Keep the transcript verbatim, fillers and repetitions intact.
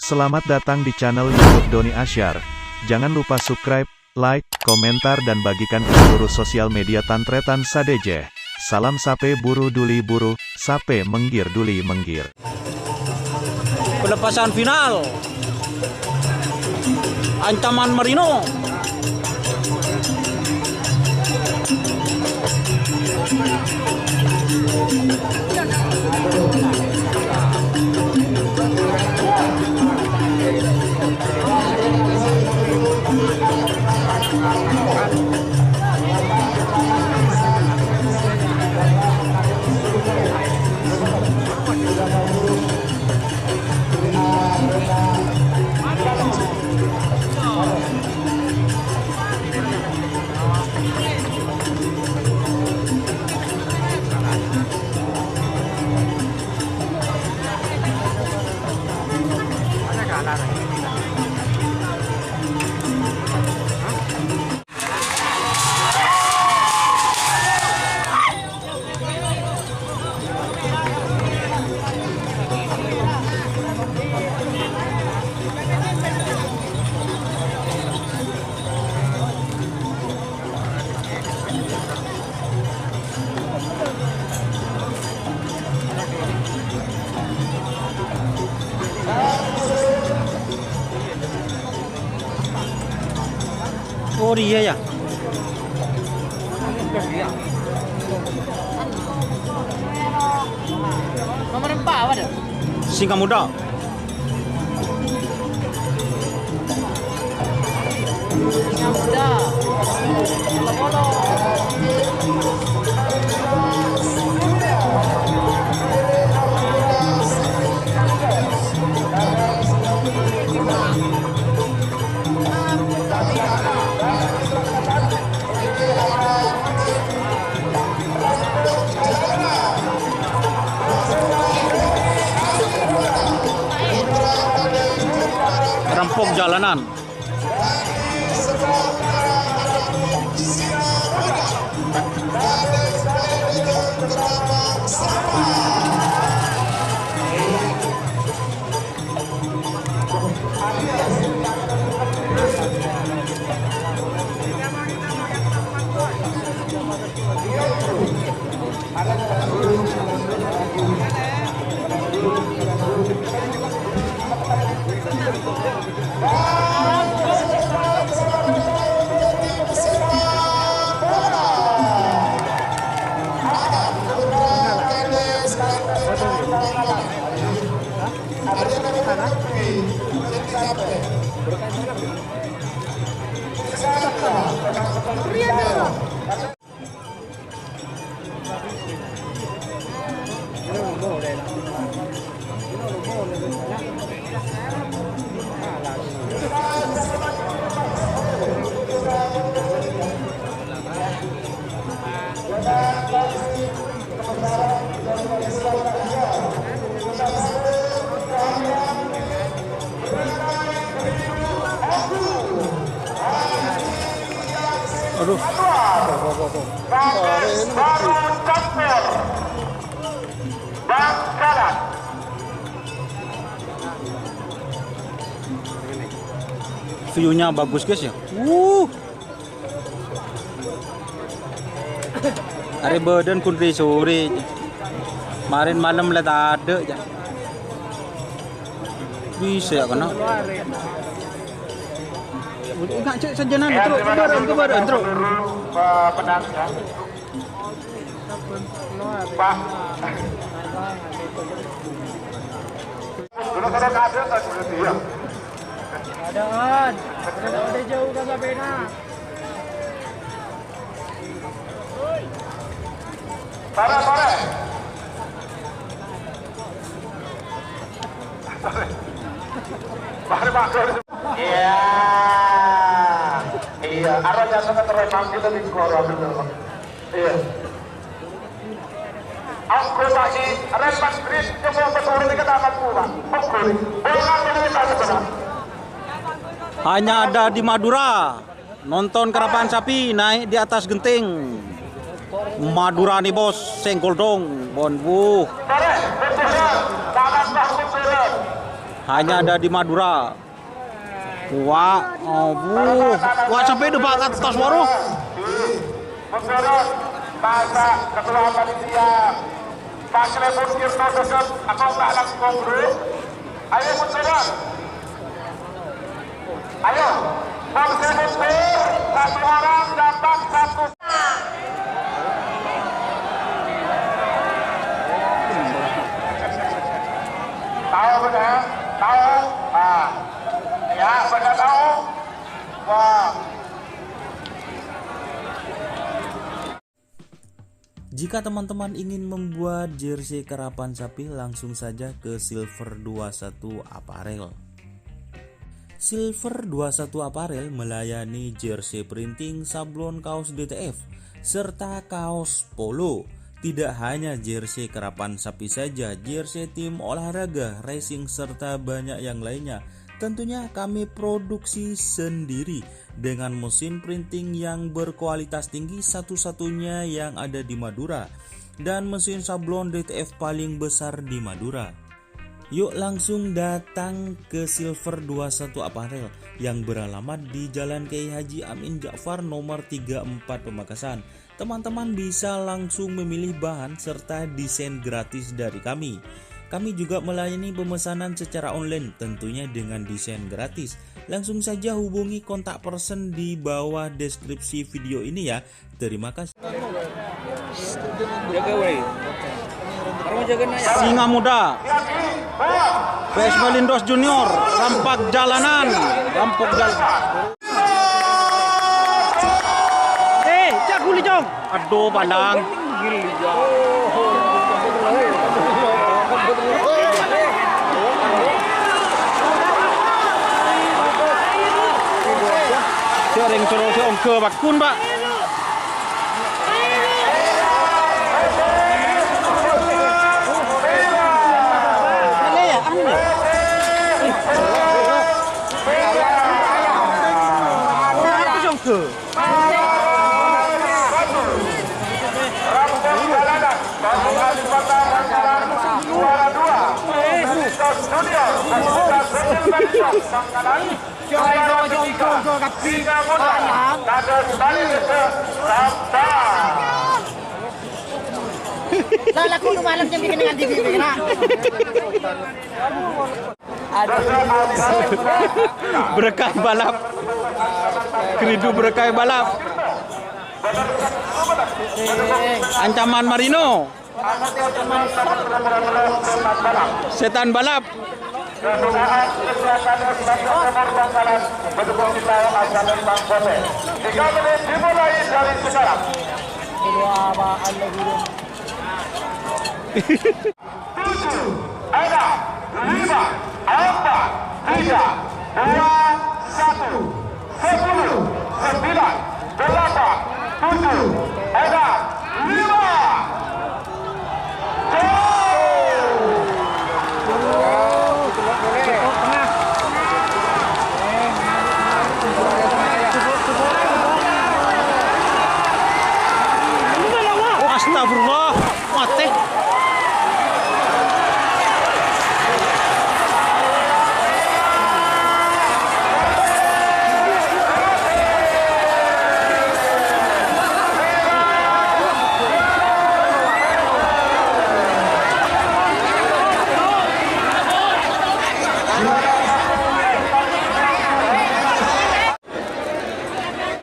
Selamat datang di channel YouTube Doni Asyar. Jangan lupa subscribe, like, komentar, dan bagikan ke seluruh sosial media tan-tarètan sadhâjâ. Salam sapè buru duli buru, sapè mèngghir duli mèngghir. Pelepasan final. Ancaman Marino. Oh, iya ya. Nomor empat apa tuh? Singa Muda. Singa Muda. Polo-polo. Rempok jalanan. Aduh. View-nya bagus, guys, ya. Wuh. Arè bâdân ghun rè-sorè. Marèn malem la tadâ', jâ. Bisa ya kena. Enggak, cek sajana, terus, kebaran, kebaran, terus. Pak. Dulu kalau ada, tak dulu dia. Keadaan. Udah, udah jauh kan sampai nah. Sore, sore. Sore, Pak. Iya. Iya, arwah jasana terus manggil lebih kuat, bener, Pak. Iya. Aku pagi, repas grid, coba betul ini kata aku, Pak. Betul. Bola dari atas, Pak. Hanya ada di Madura. Nonton karapan sapi naik di atas genting. Madurani, Bos, senggol dong, bon, wuh. Hanya ada di Madura. Wah, oh, wuh. Wah, sampai depan atas, waduh. Menurut masa ketua panitia, Pak Clemon Tirto Sesep, atau tak langsung dulu. Ayo, mundur. Ayo, Pak Clemon, satu orang dapat satu. Tahu, benar? Tahu? Ah. Ya, benar tahu. Wah. Jika teman-teman ingin membuat jersey karapan sapi, langsung saja ke Silver dua satu Apparel. Silver dua satu Apparel melayani jersey printing, sablon kaos D T F, serta kaos polo. Tidak hanya jersey karapan sapi saja, jersey tim olahraga, racing, serta banyak yang lainnya. Tentunya kami produksi sendiri dengan mesin printing yang berkualitas tinggi, satu-satunya yang ada di Madura, dan mesin sablon D T F paling besar di Madura. Yuk langsung datang ke Silver dua satu Apparel yang beralamat di Jalan Kiai Haji Amin Ja'far nomor tiga empat Pamekasan. Teman-teman bisa langsung memilih bahan serta desain gratis dari kami. Kami juga melayani pemesanan secara online, tentunya dengan desain gratis. Langsung saja hubungi kontak person di bawah deskripsi video ini ya. Terima kasih. Jaga, woi. Orang jaga nanya. Singa Muda. P S Melindos Junior, rampak jalanan, rampak jalanan. Eh, cak guli, Cong. Aduh, pandang. Sering suruh si ongke bakun, Pak. Lah, lagu lu malam jam bikin dengan D B B, kena. Berkah balap. Keridu berkah balap. Ancaman Marino. Setan balap. Tiga menit dimulai dari sekarang. Tujuh, enam, lima, empat, tiga, dua, satu, sepuluh, sembilan, delapan, tujuh, enam, lima. Go! Astagfirullah.